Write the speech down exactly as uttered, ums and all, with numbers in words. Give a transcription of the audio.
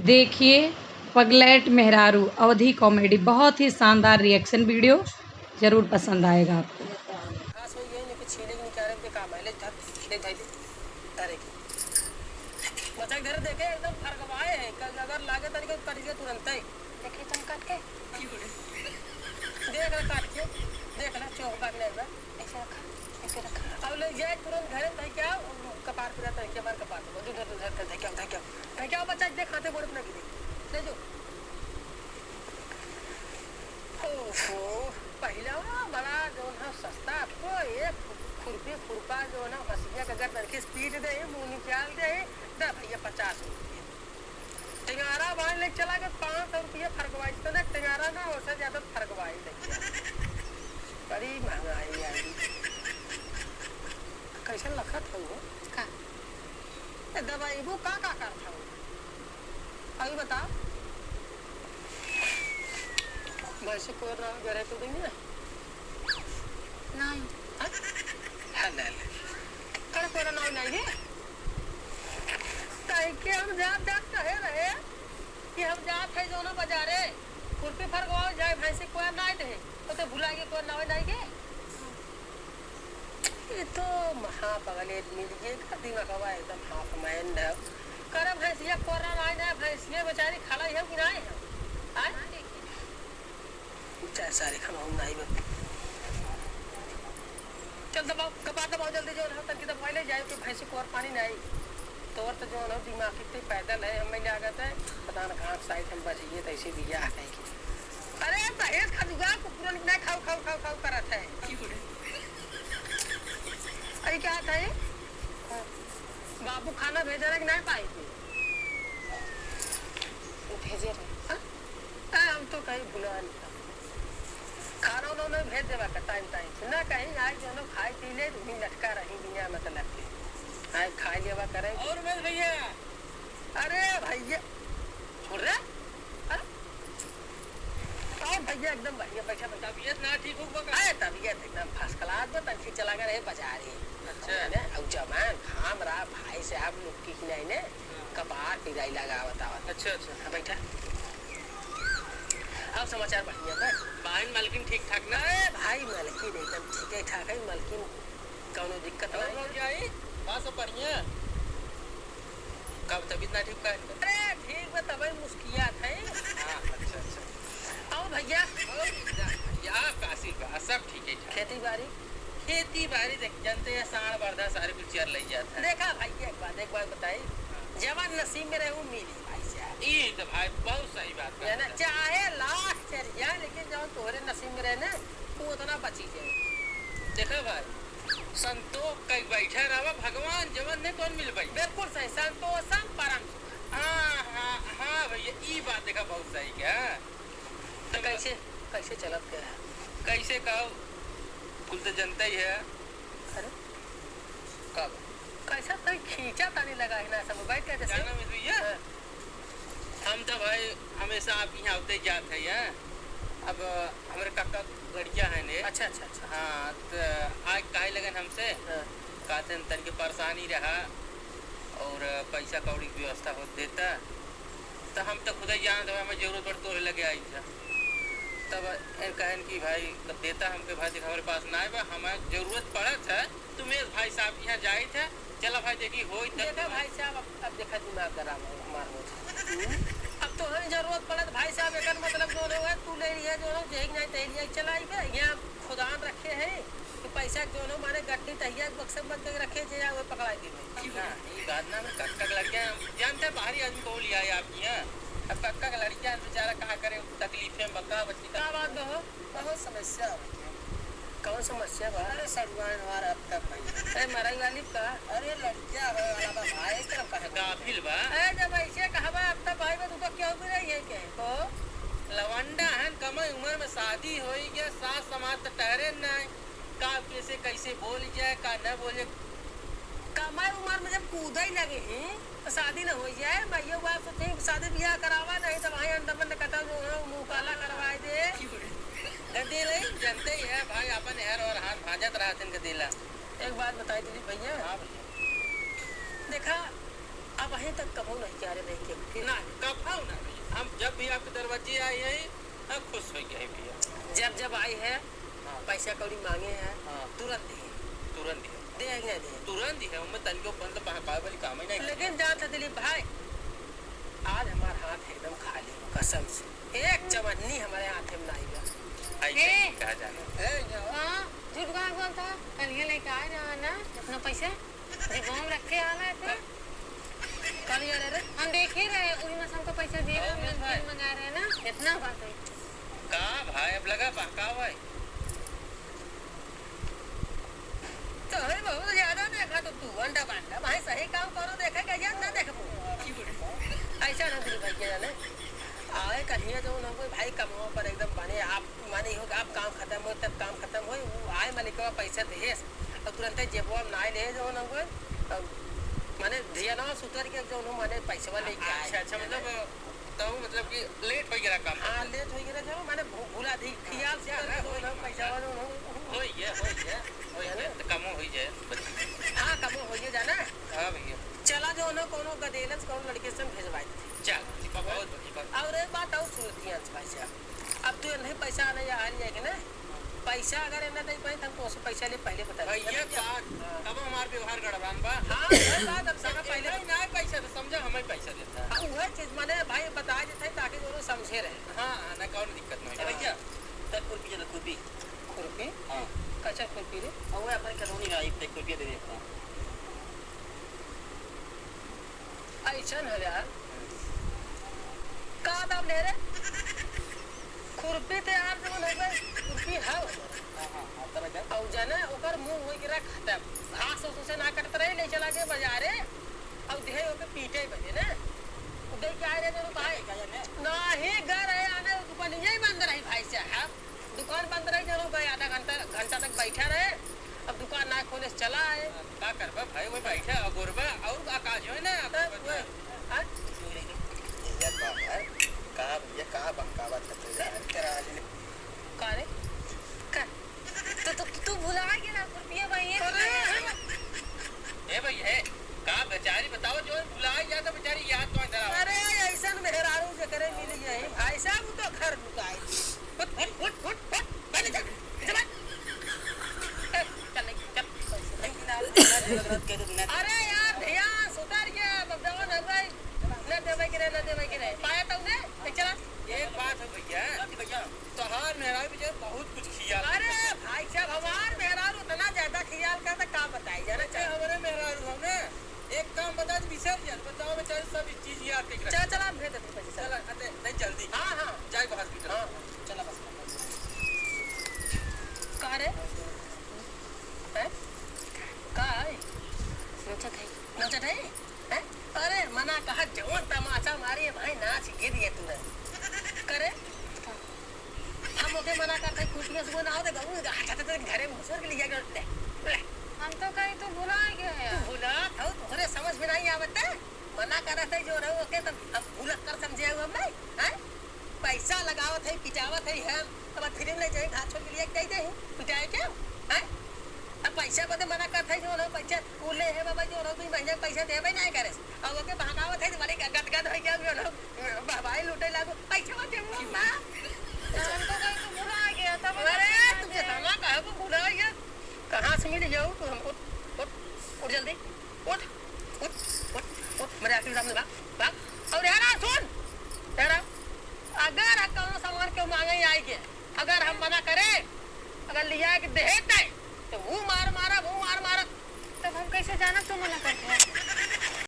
देखिए पगलैट मेहरारू अवधी comedy, बहुत ही शानदार reaction video, जरूर पसंद आएगा आपको। खास हो ये नहीं कि छीले के निकाले के काम है, ले धर, ले धर, ले, धरे के। बच्चा के धरे देखे, एकदम फरकवाए है, कल अगर लागे तनिक कट गया तुरंत ही। देखिए तुम काट के। देख ले काट के, देख ले, चोख बाग ले बा। ऐसे रखा, ऐसे रखा। अब ले जाए तुरंत घरे, धर के आओ, कपार पूरा धर के, हमार कपार पे, दूध, दूध, दूध, धर के आओ, धर के आओ। धर के आओ, बच्चा, देख, हाथे गोड़े पे लगी दे। ले जो। ओहो, पहिला बड़ा जौन है सस्ता आपको, ये खुरपी खुरपा जौन है, हंसिया के अगर तनखी से पीट दे, मुंह निकाल दे, दे भैया पचास रुपये। टेंगारा बांध ले चला के पाँच सौ रुपये फरकवाई, तो ना टेंगारा ना, ओसे ज्यादा फरकवाई ले। बड़ी महंगाई आई। कैसे लखत हो वो? का? ए, दवाई वो का, का करत हो? अभी बताओ। भैंसी को ना गरे तो देंगे ना? नहीं। हाँ? हाँ, ले, ले। कर कोई ना, नहीं है। ताई के हम जात, जात कहे रहे कि हम जात है जो ना बाजारे, खुरपी फरगवाओ जाए, भैंसी कोई ना दे, तो ते भुला के कोई ना नहीं के। ये तो महापगले मिल गए का, दिमागवा एकदम half mind है। कर भैंसिया कोरा लाइन है, भैंसिया बेचारी खड़ा है कि नहीं है? आय? चाहे सारे खाना हम नहीं बन। चल दबाओ, कपार दबाओ जल्दी, जो रहा तनकी दबाई ले जाए, कि भैंसी कोर पानी नहीं। तोर तो जो ना दिमाग कितनी पैदल है, हमें लागत है, पता ना कहाँ साइड हम बच गए, तो ऐसे बियाह नहीं की। अरे दहेज खा जुगाड़, कुकुरन के नहीं खाओ, खाओ, खाओ, खाओ करत है। अरे क्या था ये? बाबू खाना भेजा रहे कि नहीं पाई थी? भेजे रहे। हाँ? आ, हम तो कहीं भुला नहीं था। खाना उना उन्हें भेज देवा का टाइम टाइम से। ना कहीं आज जो ना खाई पी ले, वहीं लटका रही बिना मतलब के। आज खा लेवा करे। और उमेश भैया? अरे भैया, छोड़ रे। अरे, और भैया एकदम बढ़िया, बैठा, बैठा। तबीयत ना ठीक हो बा का? अरे, तबीयत एकदम first class बा, तनकी चला गए रहे बाजारे। अच्छा। है ना? अब जवान घाम रहा, भाई साहब लोग की नहीं ने, हाँ। कपार पिराई लगावत आवत। अच्छा, अच्छा। हाँ, बैठा। और समाचार बढ़िया बा? बहिन मलकिन ठीक ठाक ना? अरे भाई, मलकिन एकदम ठीक है, ठाक है, मलकिन कौनो दिक्कत और नहीं। भौजाई, बा सब बढ़िया? कब तबीयत ना ठीक का? अरे ठीक बा, तबे मुस्कियात है। हाँ, अच्छा, अच्छा। और भैया? और या कासिर बा, सब ठीक है ठाक। खेती बाड़ी? खेती बाड़ी देख, जनते हैं, साँड़ बरधा सारे कुछ चर लई जात है। देखा भाई, एक बात, एक बात बताई, हाँ। जवन नसीब में रहे, वो मिली भाई साहब। ई तो भाई बहुत सही बात है ना, कहता। चाहे लाख चर जाए, लेकिन जवन तोहरे नसीब में रहे ना, वो उतना बची जाए। देखा भाई, संतोष कई बैठा रहा, भगवान जवन ने तोन मिल पाई। बिल्कुल सही, संतोषम परम सुखम। हाँ, हाँ, हाँ भैया, ई बात देखा बहुत सही का। तो कैसे, कैसे चलत गया? कैसे का, कुल तो जनता ही है। अरे? का बा? कैसा तो खींचा तानी लगा है ना सब, बैठ के जैसे। जाना में भैया? हाँ। हम तो भाई हमेशा आप यहाँ आते जात है, हैं? अब हमरे काका लड़किया है ने। अच्छा, अच्छा, अच्छा। हाँ, तो आज काहे लगन हमसे? हाँ। कहते हैं तन के परेशानी रहा और पैसा कौड़ी की व्यवस्था हो देता, तो हम तो खुद ही जानत हमें जरूरत पड़ तोरे लगे आई था। तब इन कहन कि भाई कब देता हमके, भाई देख हमरे पास ना बा, हमें जरूरत पड़त है, तुम इस भाई साहब के यहाँ जाइत है, चला भाई देखी होई तब देखा भाई साहब, अब, अब देखा दिमाग खराब हो हमार हो। अब तो हमें जरूरत पड़त भाई साहब, एकर मतलब जो है तू ले लिया जो है, जेही नहीं तही लिया, चला आई बे, यहाँ खुदान रखे हैं, तो पैसा जो है माने गट्टी तहिया बक्सा बंद करके रखे, जे आवे पकड़ाई देवे। ना, ई बात ना, मैं कक्का के लड़किया जानते हैं, बाहरी आदमी को लिया है आपकी यहाँ। अब कक्का के लड़किया बेचारा का करे, तकलीफे में बका बच्ची का। का बात बा हो? बहुत समस्या हो गई। कौन समस्या बा? अरे सड़ुआन हमार अब तक भाई। अरे मरई वाली का? अरे लड़किया हो वाला बा भाई, इस तरफ कहे गाफिल बा। अरे जब ऐसे कहबा अब तक भाई बा, तू तो क्यों भी नहीं है के? को? लवंडा हन, कम उम्र में शादी होई गया, सास समाज तो टहरे नहीं। का कैसे, कैसे बोल जाए, का न बोल जाए। कम उम्र में जब कूदे लगे हैं, तो शादी न हो जाए। मैं ये बात सोचे कि शादी ब्याह करावा, नहीं तो वहीं अंडा बंड कटा जो है, मुंह काला करवाए दे। गदेले जनते ही है भाई, अपन हर और हाथ भाजत रहत इनके दिला। एक बात बताई दिलीप भैया। हाँ भैया। देखा, अब वहीं तक कबो नहीं क्या रे नहीं के। ना, कबो जब भी आपके दरवाजे आई है, हाँ, खुश होइ गए भैया। जब जब आई है, हाँ। पैसा कौड़ी माँगे है, हाँ। तुरंत दिहे। तुरंत दिहे। दे है कि नहीं दे? तुरंत दिहे, उनमें तनिको मतलब बहकावे वाली काम ही नहीं। लेकिन जानत है दिलीप भाई, आज हमार हाथ एकदम खाली हो, कसम से। एक चवन्नी हमारे हाथे में नाई बा। ऐसे ए! नहीं कहा जाना। ए, यहाँ। हाँ, झूठ काहे बोलता है? कल ये लेके आ रहा है ना अपना पैसा, डिब्बा में रख के आना है इतना। कल ये रहे रे। हम देखे रहे, वही में से हमको पैसा दिए रहे, और हम लोग भाई। तेल मंगा रहे हैं ना, इतना बात है। का भाई, अब लगा बहकावा है। तोहरे बहुत ज्यादा देखा तो तू अंडा बंडा भाई, सही काम करो, देखे के ज्यादा ना देखबो। ऐसा ना दिल भाई के जाने। आए कहिए जो ना कोई भाई कमवा पर एकदम बने, आप माने हो कि आप काम खत्म हो तब काम खत्म हो, वो आए मालिकवा पैसा देहेस और तुरंते जेबवा में ना ले जो ना कोई, और माने धियानवा सुतर के जो ना माने पैसवा लेके आए। अच्छा, अच्छा, मतलब तब मतलब कि लेट होइ गया काम। हाँ, लेट होइ गया, जब माने भू-, भुला दी, ख्याल से हाँ, ना, ना, होई ना, ना। पैसा वाला ना। होई है, होई है, होई है है, ना? तो कमो होई जाए। हाँ, कमो होई जाना। हाँ भैया। चला जो ना कोनो गदेलन से कोनो लड़के से हम भेजवाई दे। चल, ठीक बा, बहुत बढ़िया बात। और एक बात और सुन लिया अंश भाई साहब, अब तू नहीं पैसा नहीं आ रही है कि ना? पैसा अगर एना दे पाई, त हम तोसे पैसा ले पहले बता देते। भैया, बात, हाँ। तब हमार व्यवहार गड़बड़ान बा। हाँ, वही बात, हम सारा पहले एना ना पैसा दे, समझा, हमें पैसा देता है। हाँ, वही चीज, माने भाई बता देते हैं, ताकि दोनों समझे रहे। हाँ, हाँ, ना, कौन दिक्कत नहीं। ए भैया, तब खुरपी चला, खुरपी। खुरपी? हाँ। कच्चा खुरपी रे? और वो अपन कलोनी में आई, एक खुरपी दे देता। ऐसन हो यार। का दाम ले रे? खुरपी ते यार जवन हवे, खुरपी हव। हाँ, हाँ, हाँ, तब इधर। अउ जाने ओकर मुंह होई गिरा खत्म। घास ओस उसे ना कटत रहे, ले चला के बाजारे। अउ देहे ओके पीटे बने ना। उ दे के आए रहे जरूर भाई। नाही, घर है आने दुकान यही बंद रही भाई साहब। दुकान बंद रही, जरूर गए, आधा घंटा, घंटा तक बैठा रहे। अब दुकान ना खोले से चला आए। का करबा भाई, वही बैठा अगोरबा और का काज है ना, तब अगोरबा वही, तो। हाँ? ये बात है, का भैया, का बहकावा था तू यार, तेरा आज ले। का रे? का? तो, तो तू भुला गया ना, खुरपिया भाई, ये अरे! ए भाई, है, का बेचारी बताओ, जो भुला गया तो बेचारी याद तो अंदर आवे। अरे, ऐसन मेहरारू जे करे मिल गई, भाई साहब, वो तो घर लुकाए। उठ, उठ, उठ, उठ, उठ, पहले चल, चल, चल। ए, चल, नहीं, चल। अरे यार, ध्यान सुधर गया, अब जवान हो गई। न देवे के रहे, न देवे के रहे। पाया तो उन्हें, ए, चला। एक बात है भैया। हाँ भैया। तोहार मेहरारू बेचारे बहुत कुछ खियाल अरे करता। भाई साहब, हमार मेहरारू इतना ज्यादा खियाल करता, का बताई, जाना अच्छा, चाहे। हमारे मेहरारू हो ना, एक काम बता दे, बिसर जा, बताओ बेचारे सब चीज याद करके रख। चला, चला, हम भेज देते हैं पैसे, चला। चला, अरे, नहीं, जल्दी। हाँ, हाँ। जाए हॉस्पिटल। हाँ, चला बस। का रे? हैं? का है? नोचत है। नोचत है? हैं? अरे, मना कहा, जवन तमाचा मारी है भाई, नाच गिर गए तुरंत। करे? हम ओके मना करते, कुछ में सुबह ना होते, गऊ, हट, हट, हट, घरे में घुसर के लिया गया, ले, ले। हम तो कहीं तू भुला गया है। तू भुला, तो तोहरे समझ में नहीं आवत है। मना करत है जो रहो ओके, तब हम भुलक्कड़ समझे हो हम नहीं, हैं? पैसा लगावत है, पिटावत है हम, तब फिर ले जाए, घर छोड़ के लिए जाए दे, पिटाए क्या, हैं? अब पैसा बदे मना करत है जो रहो, पैसा उ ले है बाबा, जो रहो, दुई महीना के पैसा देबे नहीं करे। अब ओके बहकावत है, तो बड़ी गदगद हो गया, जो रहो, बाबा ही लूटे लागो, पैसा बदे माँ। हम तो कहीं तो भुला गया था, अरे, तुमसे सामान कहाँ को भुला गया? कहाँ से मिल जाओ तू हमको? उठ, उठ, उठ जल्दी, उठ, उठ, उठ, उठ, मेरे आखिरी सामने भाग, भाग। और यार, आ, सुन, यार, आ, अगर हम कौनो सामान क्यों मांगे आई के, अगर हम मना करे, अगर लिया के देहे तय, तो वो मार मारा, वो मार मारा। तब हम कैसे जाना तू मना करते हो?